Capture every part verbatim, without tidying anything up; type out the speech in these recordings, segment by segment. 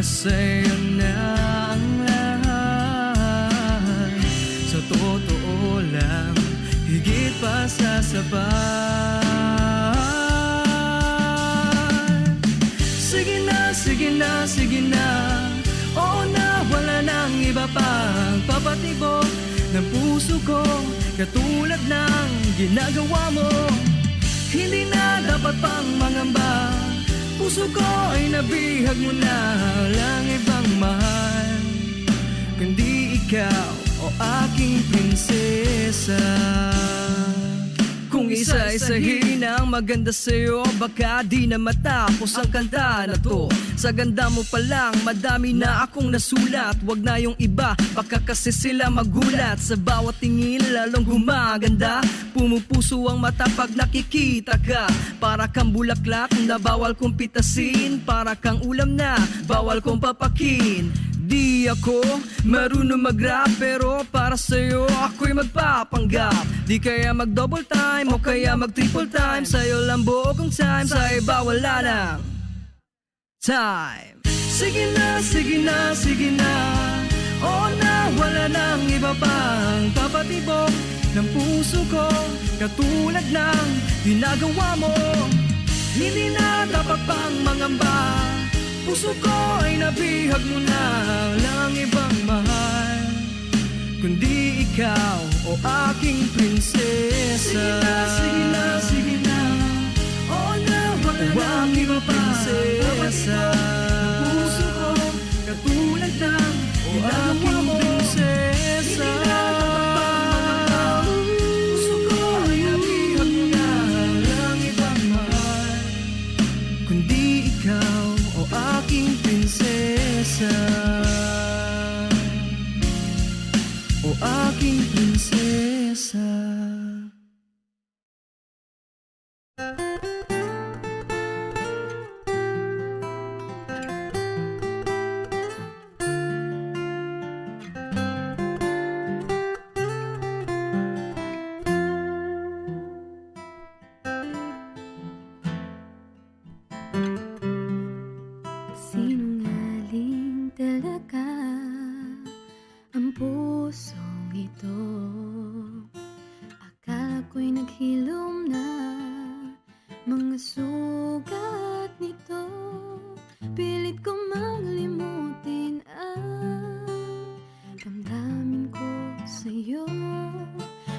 Sa'yo na ang lahat. Sa totoo lang, higit pa sa sapat. Sige na, sige na, sige na. Oo na, wala nang iba pang papatibok ng puso ko, katulad ng ginagawa mo. Hindi na dapat pang mangamba. Puso ko ay nabihag mo na lang ibang mahal, kundi ikaw, o aking prinsesa. Kung isa-isahin ang maganda sa'yo, baka di na matapos ang kanta na to. Sa ganda mo pa lang, madami na akong nasulat. Wag na yung iba, baka kasi sila magulat. Sa bawat tingin, lalong gumaganda. Pumupuso ang mata pag nakikita ka. Para kang bulaklak na bawal kong pitasin. Para kang ulam na bawal kong papakin. Di ako marunong mag-rap, pero para sa'yo ako'y magpapanggap. Di kaya mag-double time o kaya mag-triple time. Sa'yo lang buo kong time, sa iba wala nang time. Sige na, sige na, sige na. Oo na, wala nang iba pang papatibok ng puso ko, katulad ng ginagawa mo. Hindi na dapat pang mangamba. Puso ko ay nabihag mo na lang ibang mahal, kundi ikaw, o aking prinsesa. Sige na, sige na, sige na. Oo na, wala O na aking iba pa. Prinsesa. Ang puso ko, katulad ng O ginagawa aking mo. Prinsesa. Hindi na dapat pang mangamba. Puso ko ay nabihag mo na lang ibang mahal, kundi ikaw, o aking prinsesa. O aking prinsesa. Sinungaling talaga ang pusong ito. Akala ko'y naghilom na mga sugat nito. Pilit kong manglimutin ang damdamin ko sa'yo.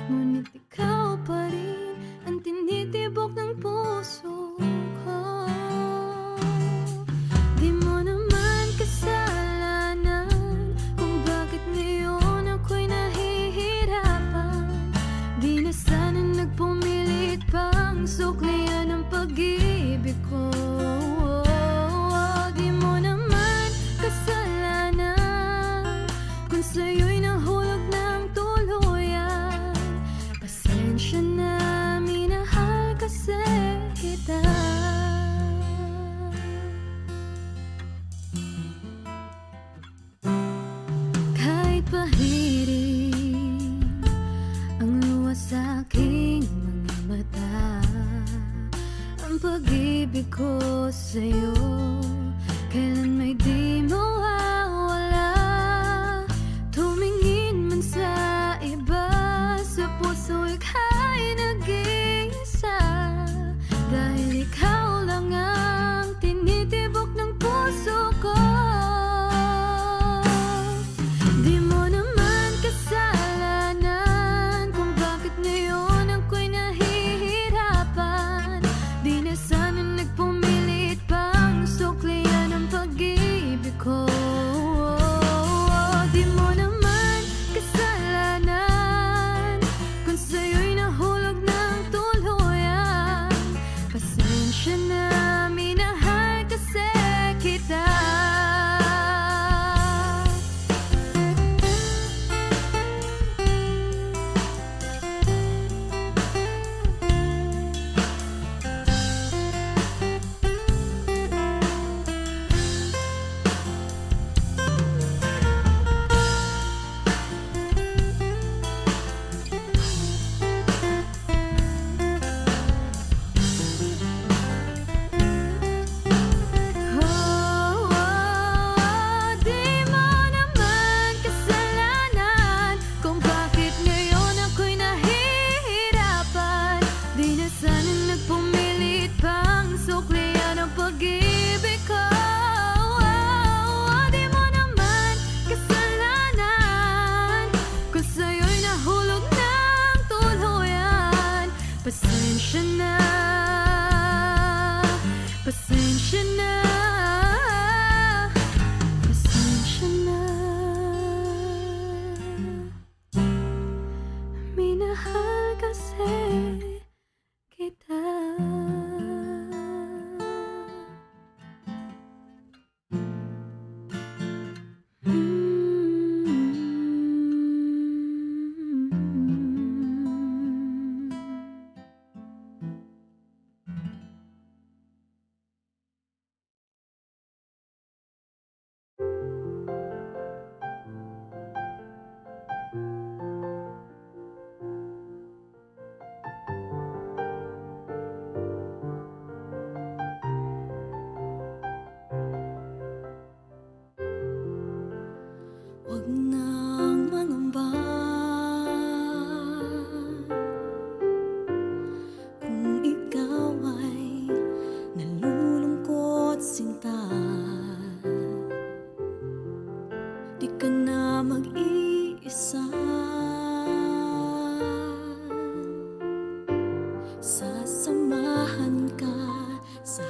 Ngunit ikaw pa rin ang tinitibok ng puso ko. Di mo naman kasalanan kung bakit ngayon ako'y nahihirapan. Di na sana nagpumilit pang suklian ang pag-ibig ko. Di mo naman kasalanan kung sa'yo'y nahulog ng tuluyan. Pasensya na, minahal kasi kita. Kahit pahiring ang luha sa aking mga mata, ang pag-ibig ko sa'yo kailan may di mawawala. Tumingin man sa iba, sa puso ika'y nag-iisa. Dahil ikaw lang ang tinitibok ng puso ko. Di mo naman kasalanan kung bakit ngayon ako'y nahihirapan. Di na sana nagpumilit pang suklian ang pag-ibig ko. Di mo naman kasalanan kung sa'yo'y nahulog ng tuluyan. Pasensya na, minahal kasi kita.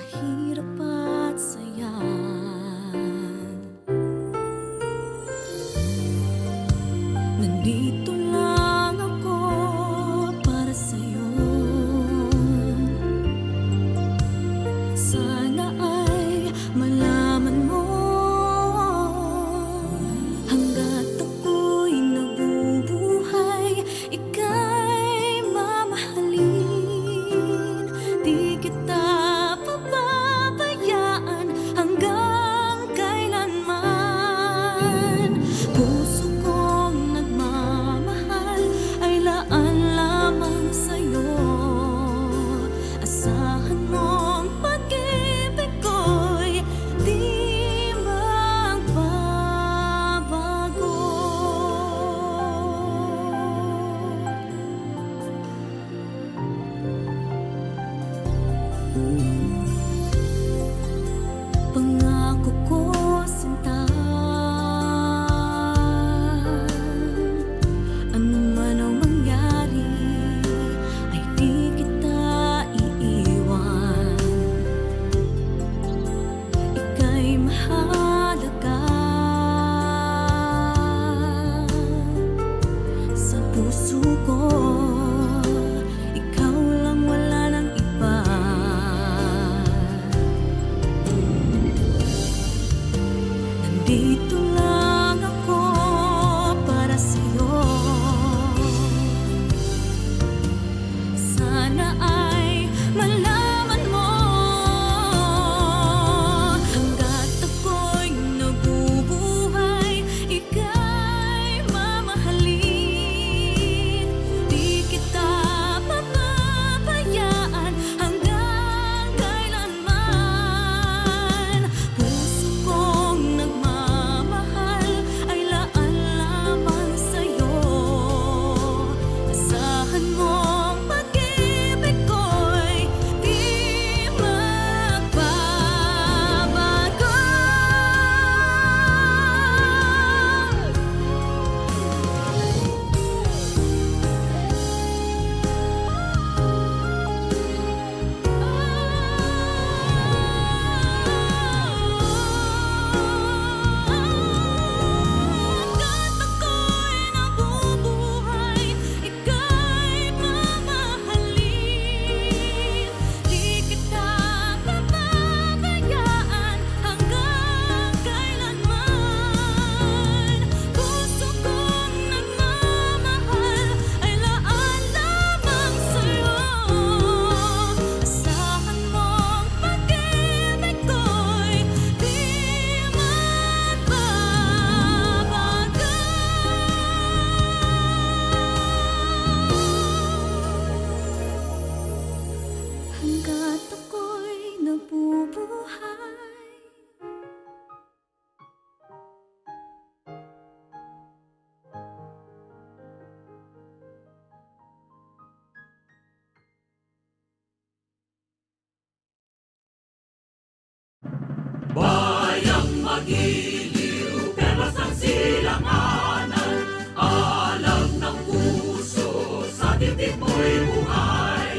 Hirap at saya. Nandito lang ako para sa'yo. Sana ay malaman mo, hanggat ako'y nabubuhay, ika'y mamahalin. Di kita pababayaan hanggang kailanman. Puso kong nagmamahal ay laan lamang sa'yo. Asahan mong pag-ibig ko'y di magbabago. Pangako ko, sinta, ano man ang mangyari, ay di kita iiwan. Ika'y mahalaga sa puso ko. Ikaw lang, wala nang iba. Nandito lang ako para sa'yo. Sana ay malaman mo, hanggat ako'y nabubuhay, ika'y mamahalin. Di kita pababayaan hanggang kailanman. Puso kong nagmamahal ay laan lamang sa'yo. Asahan mong pag-ibig ko'y di magbabago. Hanggat ako'y nabubuhay, ika'y mamahalin. Di kita pababayaan hanggang kailanman. Puso kong nagmamahal ay laan lamang sa'yo. Asahan mong pag-ibig ko'y di magbabago. Hanggat ako'y nabubuhay. Bayang magiliw, perlas ang silanganan, alam ng puso sa dibdib mo'y buhay.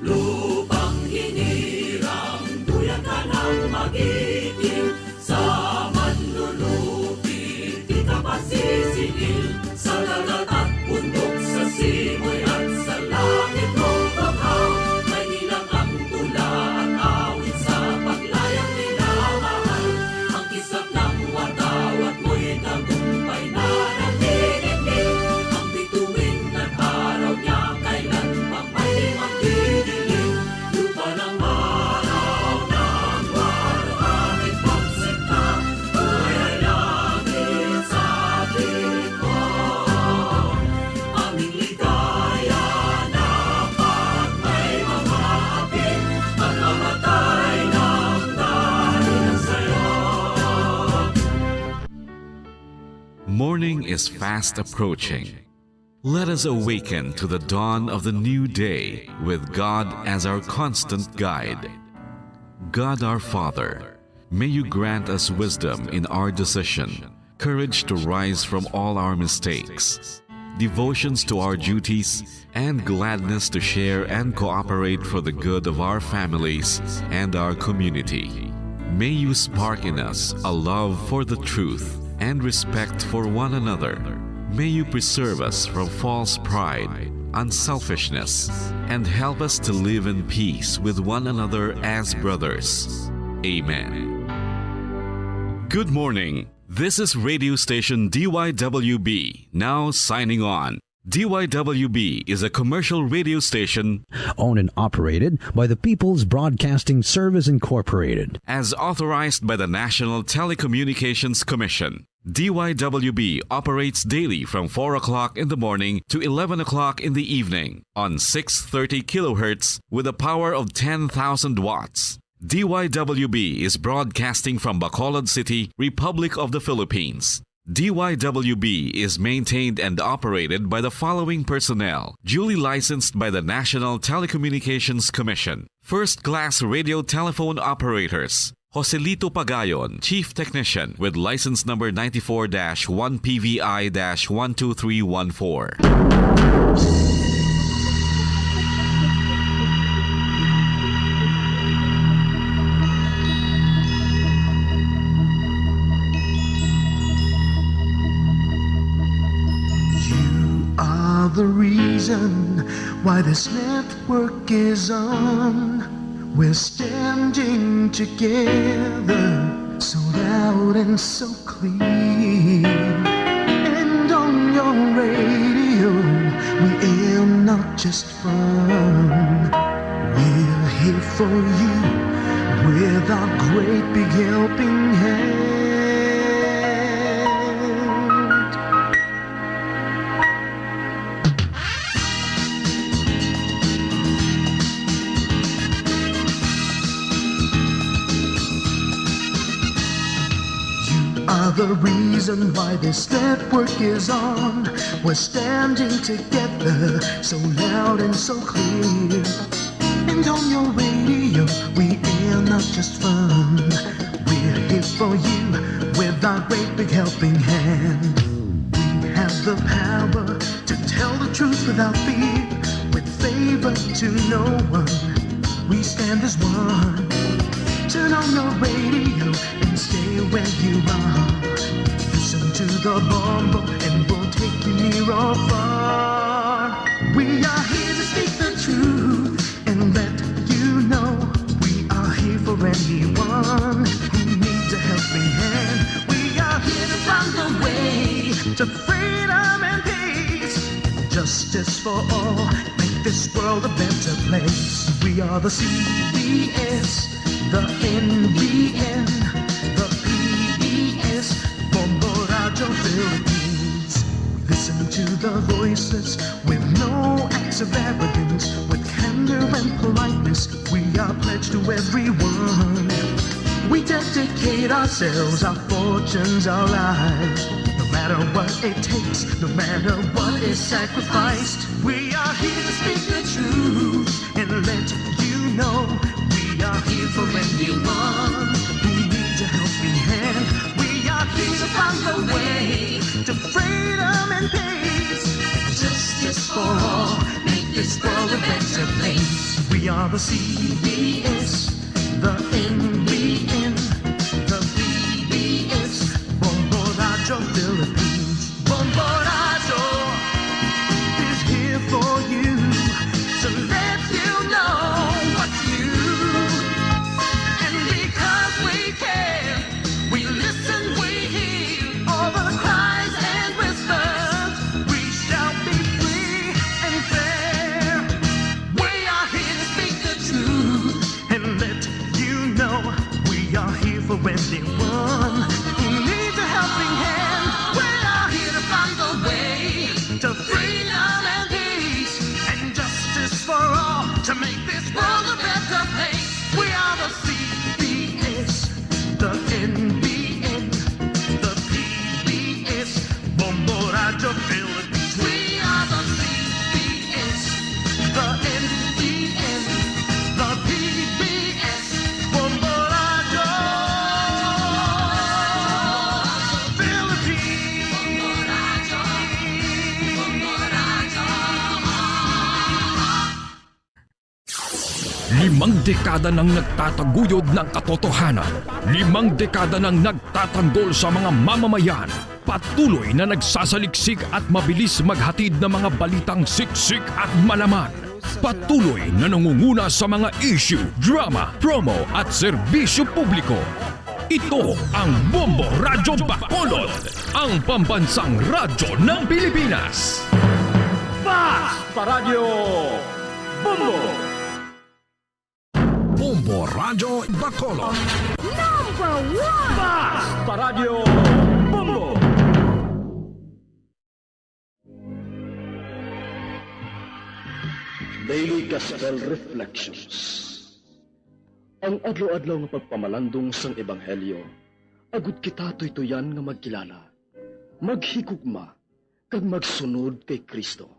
Lupang hinirang, duyan ka ng magiting, sa manlulupi, di ka pasisingil, sa dagat at bundok, sa simoy at sa langit mong banghaw. May nilang ang tula at awit sa paglayang minamahal. Ang kisap ng watawat mo'y tagumpay na naniningil. Ang bituin at araw niya kailan pang may magdidilim. Lupa ng maraw ng warang pagsinta, buhay ay langit sa tingkod. Aming ligaya na pag may mga hapit, pagkamatay ng dahil sa'yo. Morning is fast approaching. Let us awaken to the dawn of the new day with God as our constant guide. God our Father, may you grant us wisdom in our decision, courage to rise from all our mistakes, devotions to our duties, and gladness to share and cooperate for the good of our families and our community. May you spark in us a love for the truth and respect for one another. May you preserve us from false pride, unselfishness, and help us to live in peace with one another as brothers. Amen. Good morning. This is radio station D Y W B, now signing on. D Y W B is a commercial radio station owned and operated by the People's Broadcasting Service Incorporated. As authorized by the National Telecommunications Commission. D Y W B operates daily from four o'clock in the morning to eleven o'clock in the evening on six thirty kilohertz with a power of ten thousand watts. D Y W B is broadcasting from Bacolod City, Republic of the Philippines. D Y W B is maintained and operated by the following personnel, duly licensed by the National Telecommunications Commission. First class radio telephone operators, Joselito Pagayon, Chief Technician, with license number ninety-four dash one P V I dash one two three one four. You are the reason why this network is on. We're standing together, so loud and so clear. And on your radio, we aim not just fun. We're here for you with our great big helping hand. You are the reason why this network is on. We're standing together, so loud and so clear. And on your radio, we air not just fun. We're here for you with our great big helping hand. We have the power to tell the truth without fear, with favor to no one. We stand as one. Turn on your radio and stay where you are. Listen to the Bombo and we'll take you near or far. We are here to speak the truth and let you know we are here for anyone who needs a helping hand. We are here to find the way to freedom and peace. Justice for all, make this world a better place. We are the C B S, the N B N, the P B S, Bombo Radio Philippines. We listen to the voices with no acts of arrogance, with candor and politeness. We are pledged to everyone. We dedicate ourselves, our fortunes, our lives. No matter what it takes, no matter what is sacrificed, we are here to speak the truth and let you know we are here for anyone who needs a helping hand. We are here to find the way to freedom and peace. Justice for all, make this world a better place. We are the C B S, the N B N, the P B S, Bombo Radio Philippines. Bombo Radio is here for you to let you know what's new. And because we care, we listen, we hear all the cries and whispers. We shall be free and fair. We are here to speak the truth and let you know we are here for anyone who needs a helping hand. We are here to find the way to freedom and peace and justice for all to make this world a better place. We are the C B S, the N B N, the P B S, Bombo Radio Philippines. We are the C B S, the N B N, the P B S, Bombo Radio. Ang dekada nang nagtataguyod ng katotohanan, limang dekada nang nagtatanggol sa mga mamamayan, patuloy na nagsasaliksik at mabilis maghatid ng mga balitang siksik at malaman. Patuloy na nangunguna sa mga issue, drama, promo at serbisyo publiko. Ito ang Bombo Radyo Bacolod, ang pambansang radyo ng Pilipinas. Fast Paradyo Bombo! Bombo Radyo Bacolod. Number one! Fast Paradyo Bombo! Daily Gospel Reflections. Ang adlaw-adlaw nga pagpamalandong sang Ebanghelyo, agud kita tuytuyan nga magkilala, maghigugma, kag magsunod kay Cristo.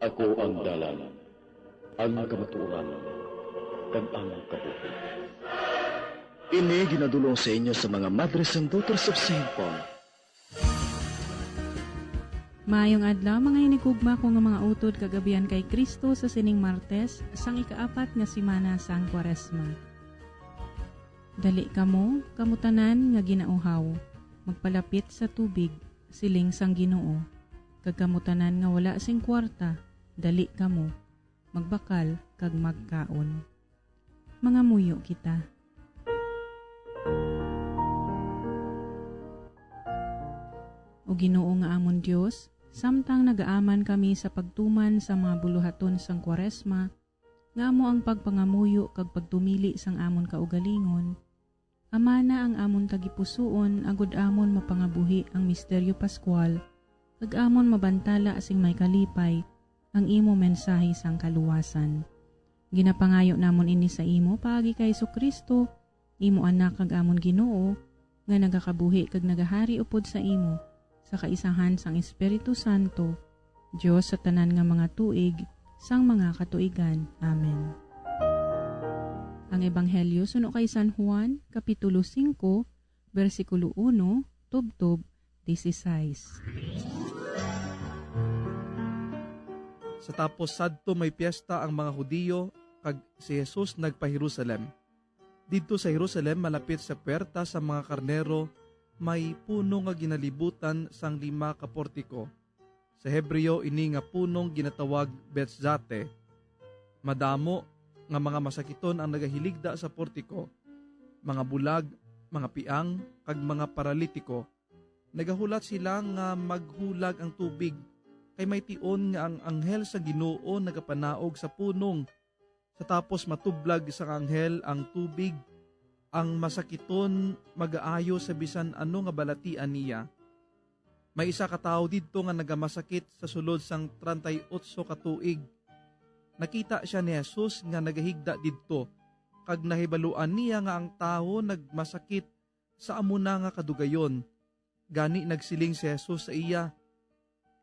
Ako ang dalan, ang kamatuoran, kag ang kabuhi. Ini ginadul-ong sa inyo sa mga Madres and Daughters of Saint Paul. Maayong adlaw, mga hinigugma ko nga mga utod kag abyan kay Cristo, sa sining Martes sang ikaapat nga semana sang Kuaresma. Dali kamo, kamo tanan nga ginauhaw, magpalapit sa tubig, siling sang Ginoo. Kag kamo tanan nga wala sing kuwarta, dali kamo, magbakal kag magkaon. Mangamuyo kita. O Ginoo nga amon Dios, samtang nagaaman kami sa pagtuman sa mga buluhaton sang Kuaresma, nga amo ang pagpangamuyo kag pagtumili sang amon kaugalingon, amana ang amon tagipusoon, agud amon mapangabuhi ang misteryo Pascual, kag amon mabantala sing may kalipay ang imo mensahe sang kaluwasan. Ginapangayo namon ini sa imo paagi kay Jesu-Cristo, imo Anak kag amon Ginoo, nga nagakabuhi kag nagahari upod sa imo, sa kaisahan sang Espiritu Santo, Dios sa tanan nga mga tuig, sang mga katuigan. Amen. Ang Ebanghelyo suno kay San Juan, Kapitulo singko, bersikulo uno, tubtob dieciséis. Sa tapos sadto may piyesta ang mga Hudiyo, kag si Jesus nagpa-Jerusalem. Didto sa Jerusalem, malapit sa Puwerta sa mga Karnero, may punong nga ginalibutan sang lima ka portiko. Sa Hebreo, ini nga punong ginatawag Betzate. Madamo nga mga masakiton ang nagahiligda sa portiko, mga bulag, mga piang, kag mga paralitiko. Nagahulat sila nga maghulag ang tubig, kay may tion nga ang anghel sa Ginoo nagapanaog sa punong. Sa tapos matublag sang anghel ang tubig, ang masakiton magaayo sa bisan ano nga balatian niya. May isa ka tawo didto nga nagamasakit sa sulod sang treinta y ocho ka tuig. Nakita sia ni Jesus nga nagahigda didto, kag nahibaluan niya nga ang tawo nagmasakit sa amo na nga kadugayon. Gani nagsiling si Jesus sa iya,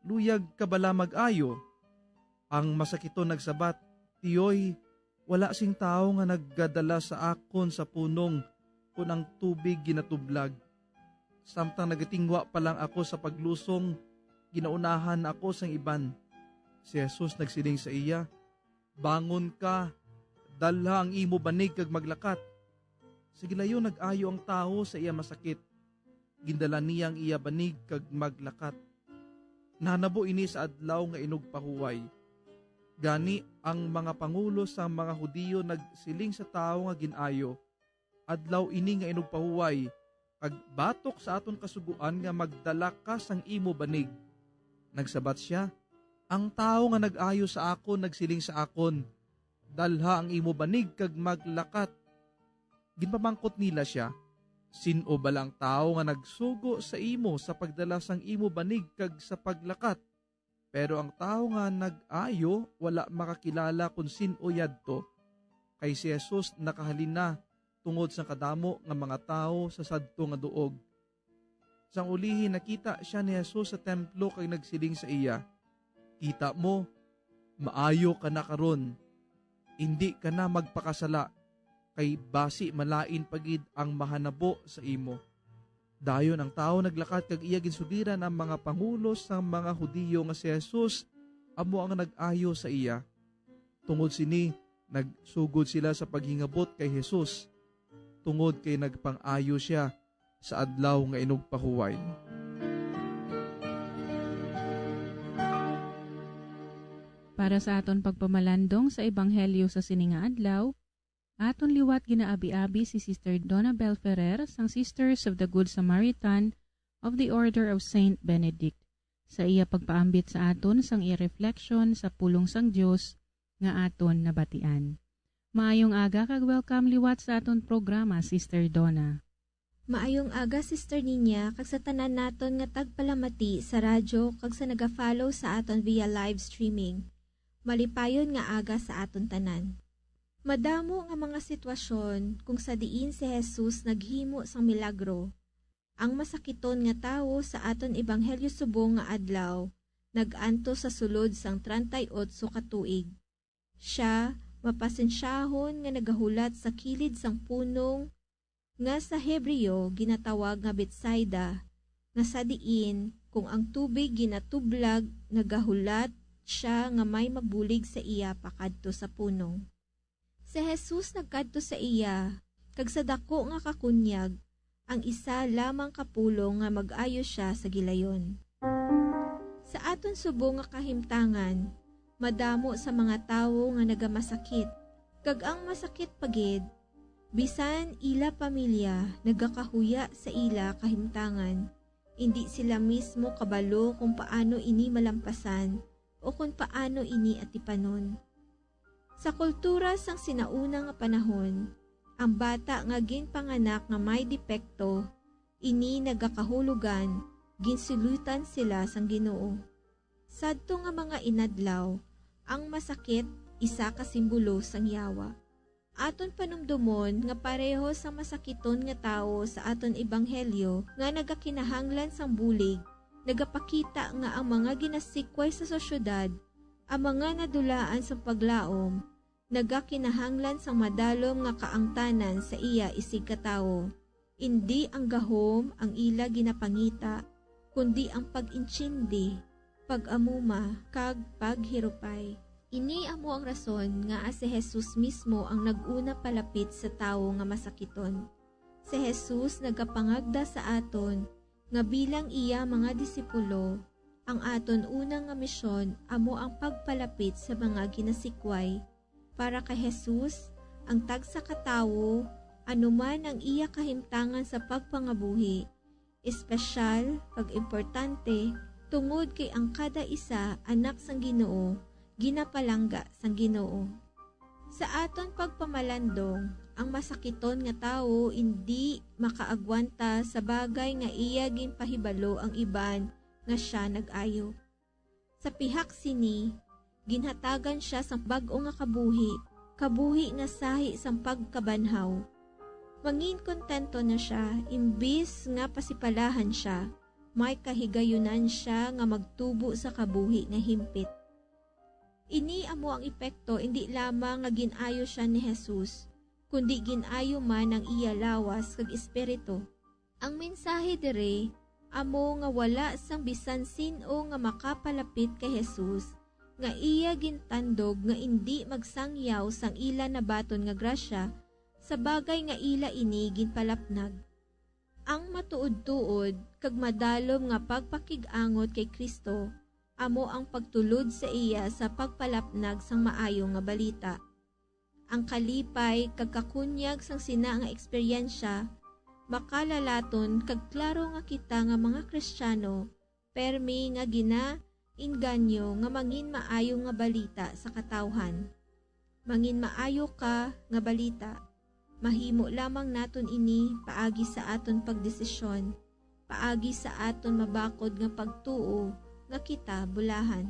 "Luyag ka bala mag-ayo?" Ang masakiton nagsabat, "Tiyoy, wala sing tawo nga naggadala sa akon sa punong kon ang tubig ginatublag. Samtang nagatingwa pa lang ako sa paglusong, ginaunahan na ako sang iban." Si Jesus nagsiling sa iya, "Bangon ka, dalha ang imo banig kag maglakat." Sa gilayon nag-ayo ang tawo sa iya masakit. Gindala niya ang iya banig kag maglakat. Nahanabo ini sa Adlaw nga Inugpahuway. Gani, ang mga pangulo sang mga Hudiyo nagsiling sa tawo nga gin-ayo, "Adlaw ini nga Inugpahuway, kag batok sa aton kasugoan nga magdala ka sang imo banig." Nagsabat sia, "Ang tawo nga nag-ayo sa akon nagsiling sa akon, 'Dalha ang imo banig kag maglakat.'" Ginpamangkot nila sia, "Sin-o bala ang tawo nga nagsugo sa imo sa pagdala sang imo banig kag sa paglakat?" Pero ang tawo nga nag-ayo wala makakilala kon sin-o yadto, kay si Jesus nakahalin na tungod sang kadamo nga mga tawo sa sadto nga duog. Sang ulihi nakita sia ni Jesus sa templo kag nagsiling sa iya, "Kita mo, maayo ka na karon. Indi ka na magpakasala, kay basi malain pa gid ang mahanabo sa imo." Dayon ang tawo naglakat kag iya ginsugiran ang mga pangulo sang mga Hudiyo nga si Jesus amo ang nag-ayo sa iya. Tungod sini, nagsugod sila sa paghingabot kay Jesus, tungod kay nagpang-ayo sia sa adlaw nga inugpahuway. Para sa aton pagpamalandong sa Ebanghelyo sa sini nga adlaw, aton liwat ginaabi-abi si Sister Donna Bell Ferrer sang Sisters of the Good Samaritan of the Order of Saint Benedict, sa iya pagpaambit sa aton sang iya reflection sa pulong sang Dios nga aton nabatian. Maayong aga kag welcome liwat sa aton programa, Sister Donna. Maayong aga, Sister Ninya, kag sa tanan naton nga tagpalamati sa radyo kag sa nagafollow sa aton via live streaming. Malipayon nga aga sa aton tanan. Madamo nga mga sitwasyon kung sa diin si Jesus naghimo sang milagro. Ang masakiton nga tawo sa aton ebanghelyo subong nga adlaw nag-antos sa sulod sang treinta y ocho ka tuig. Sia mapasensyahon nga nagahulat sa kilid sang punong nga sa Hebreo ginatawag nga Betsaida, nga sa diin, kung ang tubig ginatublag, nagahulat sia nga may magbulig sa iya pakadto sa punong. Si Jesus nagkadto sa iya, kag sa daku nga kakunyag, ang isa lamang ka pulong nga mag-ayo sia sa gilayon. Sa aton subong nga kahimtangan, madamo sa mga tawo nga nagamasakit, kag ang masakit pa gid, bisan ila pamilya nagakahuya sa ila kahimtangan, indi sila mismo kabalo kung paano ini malampasan o kung paano ini atipanon. Sa kultura sang sinauna nga panahon, ang bata nga ginpanganak nga may depekto, ini nagakahulugan, ginsilutan sila sang Ginoo. Sadto nga mga inadlaw, ang masakit isa ka simbolo sang yawa. Aton panumdomon nga pareho sa masakiton nga tawo sa aton ebanghelyo nga nagakinahanglan sang bulig, nagapakita nga ang mga ginasikway sa sosyedad, ang mga nadulaan sang paglaom, nagakinahanglan sang madalom nga kaangtanan sa iya isigkatawo. Indi ang gahom ang ila ginapangita, kundi ang pag-intindi, pag-amuma, kag paghirupay. Ini amo ang rason ngaa si Jesus mismo ang nag-una palapit sa tawo nga masakiton. Si Jesus nagapangagda sa aton nga bilang iya mga disipulo, ang aton una nga misyon amo ang pagpalapit sa mga ginasikway. Para kay Jesus, ang tagsa ka tawo, ano man ang iya kahimtangan sa pagpangabuhi, espesyal kag importante, tungod kay ang kada isa anak sang Ginoo, ginapalangga sang Ginoo. Sa aton pagpamalandong, ang masakiton nga tawo indi makaagwanta sa bagay nga iya ginpahibalo ang iban nga sia nag-ayo. Sa pihak sini, ginhatagan sia sang bag-o nga kabuhi, kabuhi nga sahi sang pagkabanhaw. Mangin kontento na sia, imbis nga pasipalahan sia, may kahigayunan sia nga magtubo sa kabuhi nga himpit. Ini amo ang epekto indi lamang nga gin-ayo sia ni Jesus, kundi gin-ayo man ang iya lawas kag espiritu. Ang mensahe diri amo nga wala sang bisan sin-o nga makapalapit kay Jesus nga iya gintandog nga indi magsangyaw sang ila nabaton nga grasya sa bagay nga ila ini ginpalapnag. Ang matuod-tuod kag madalom nga pagpakig-angot kay Cristo amo ang pagtulod sa iya sa pagpalapnag sang Maayo nga Balita. Ang kalipay kag kakunyag sang sina nga eksperyensya makalalaton kag klaro nga kita nga mga Kristiyano permi nga ginainganyo nga mangin maayo nga balita sa katawhan. Mangin maayo ka nga balita. Mahimo lamang naton ini paagi sa aton pagdesisyon, paagi sa aton mabakod nga pagtuo nga kita bulahan.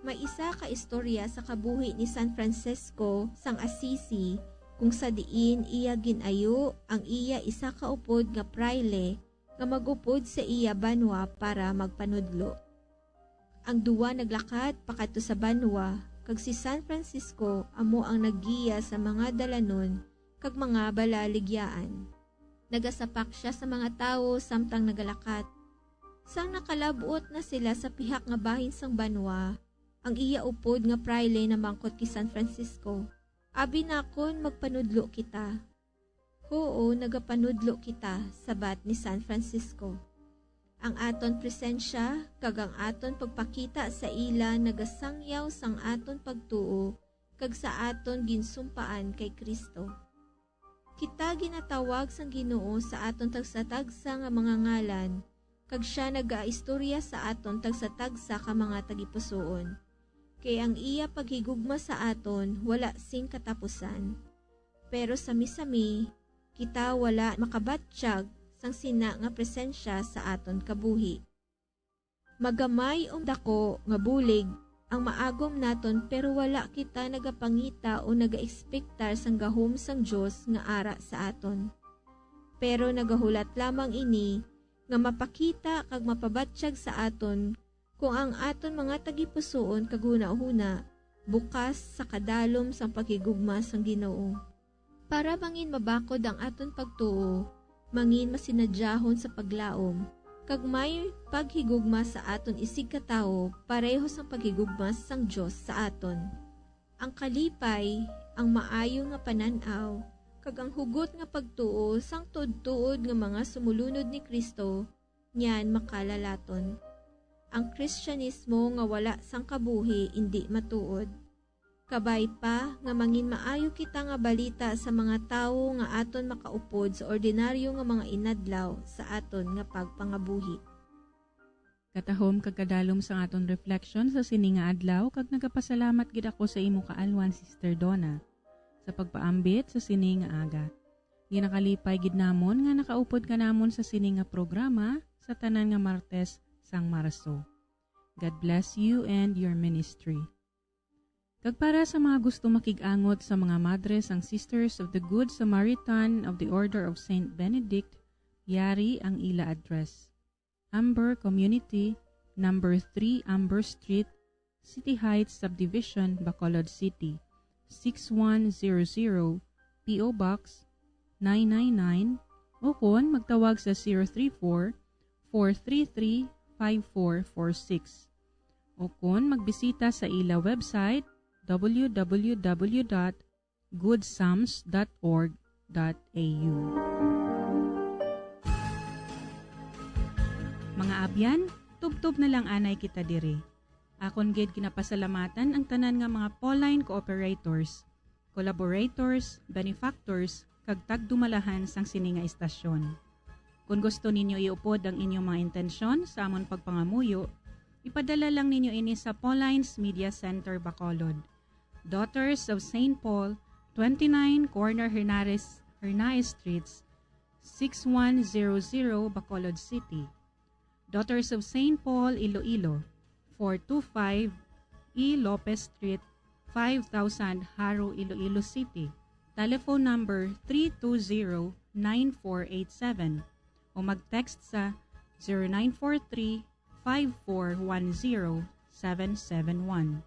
May isa ka istorya sa kabuhi ni San Francisco sang Assisi, kung sa diin iya gin-ayo ang iya isa ka upod nga prayle nga mag-upod sa iya banwa para magpanudlo. Ang duwa naglakat pakadto sa banwa, kag si San Francisco amo ang naggiya sa mga dalanon kag mga balaligyaan. Nagasapak sia sa mga tawo samtang nagalakat. Sang nakalab-ot na sila sa pihak nga bahin sang banwa, ang iya upod nga prayle namangkot kay San Francisco, Abi nakon magpanudlo kita. Huo, nagapanudlo kita, sabat ni San Francisco. Ang aton presensya kag ang aton pagpakita sa ila nagasangyaw sang aton pagtuo kag sa aton ginsumpaan kay Cristo. Kita ginatawag sang Ginoo sa aton tagsatagsa nga mga ngalan, kag sia nagaistorya sa aton tagsatagsa ka mga tagipusoon. Kay ang iya paghigugma sa aton wala sing katapusan. Pero sami-sami, kita wala makabatyag sang sina nga presensya sa aton kabuhi. Magamay o dako nga bulig ang maagom naton, pero wala kita nagapangita o nagaekspektar sang gahom sang Dios nga ara sa aton. Pero nagahulat lamang ini nga mapakita kag mapabatyag sa aton kung ang aton mga tagipusoon kag hunahuna bukas sa kadalom sang paghigugma sang Ginoo. Para mangin mabakod ang aton pagtuo, mangin masinadyahon sa paglaom, kag may paghigugma sa aton isigkatawo pareho sang paghigugma sang Dios sa aton. Ang kalipay, ang maayo nga panan-aw, kag ang hugot nga pagtuo sang tuod-tuod nga mga sumulunod ni Cristo, niyan makalalaton. Ang Kristiyanismo nga wala sang kabuhi indi matuod. Kabay pa nga mangin maayo kita nga balita sa mga tawo nga aton makaupod sa ordinaryo nga mga inadlaw sa aton nga pagpangabuhi. Katahom kag kadalom sang aton reflection sa sini nga adlaw, kag nagapasalamat gid ako sa imo kaalwan, Sister Donna, sa pagpaambit sa sini nga aga. Ginakalipay gid namon nga nakaupod ka namon sa sini nga programa sa tanan nga Martes sang Marso. God bless you and your ministry. Kag para sa mga gusto makig-angot sa mga madre sang Sisters of the Good Samaritan of the Order of Saint Benedict, yari ang ila address: Amber Community, number three Amber Street, City Heights Subdivision, Bacolod City, six one zero zero, P O Box nine nine nine, o kon magtawag sa zero three four, four three three, five four four six. O kon magbisita sa ila website, W W W dot goodsams dot org dot A U. Mga abyan, tubtob na lang anay kita diri. Akon gid ginapasalamatan ang tanan nga mga Pauline cooperators, collaborators, benefactors, kag tagdumalahan sang sini nga istasyon. Kon gusto ninyo iupod ang inyong mga intensyon sa amon pagpangamuyo, ipadala lang ninyo ini sa Pauline's Media Center, Bacolod, Daughters of Saint Paul, twenty-nine Corner Hernares, Hernaez Streets, six one zero zero, Bacolod City. Daughters of Saint Paul, Iloilo, four two five E Lopez Street, five thousand, Jaro, Iloilo City. Telephone number three two zero, nine four eight seven o mag-text sa zero nine four three, five four one zero, seven seven one.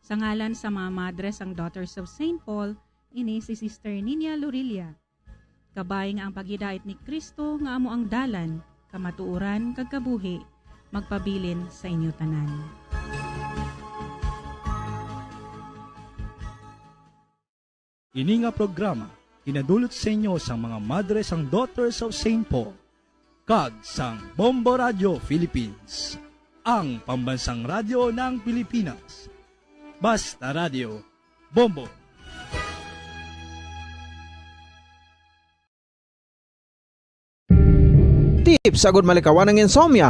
Sa ngalan sa mga madre sang Daughters of Saint Paul, ini si Sister Niña Lorilla. Kabay nga ang paghidait ni Cristo nga amo ang dalan, kamatuoran, kag kabuhi, magpabilin sa inyo tanan. Ini nga programa ginadulot sa inyo sang mga madre sang Daughters of Saint Paul kag sang Bombo Radio Philippines, ang pambansang radyo ng Pilipinas. Basta Radio, Bombo. Tips agud malikawan ang insomnia.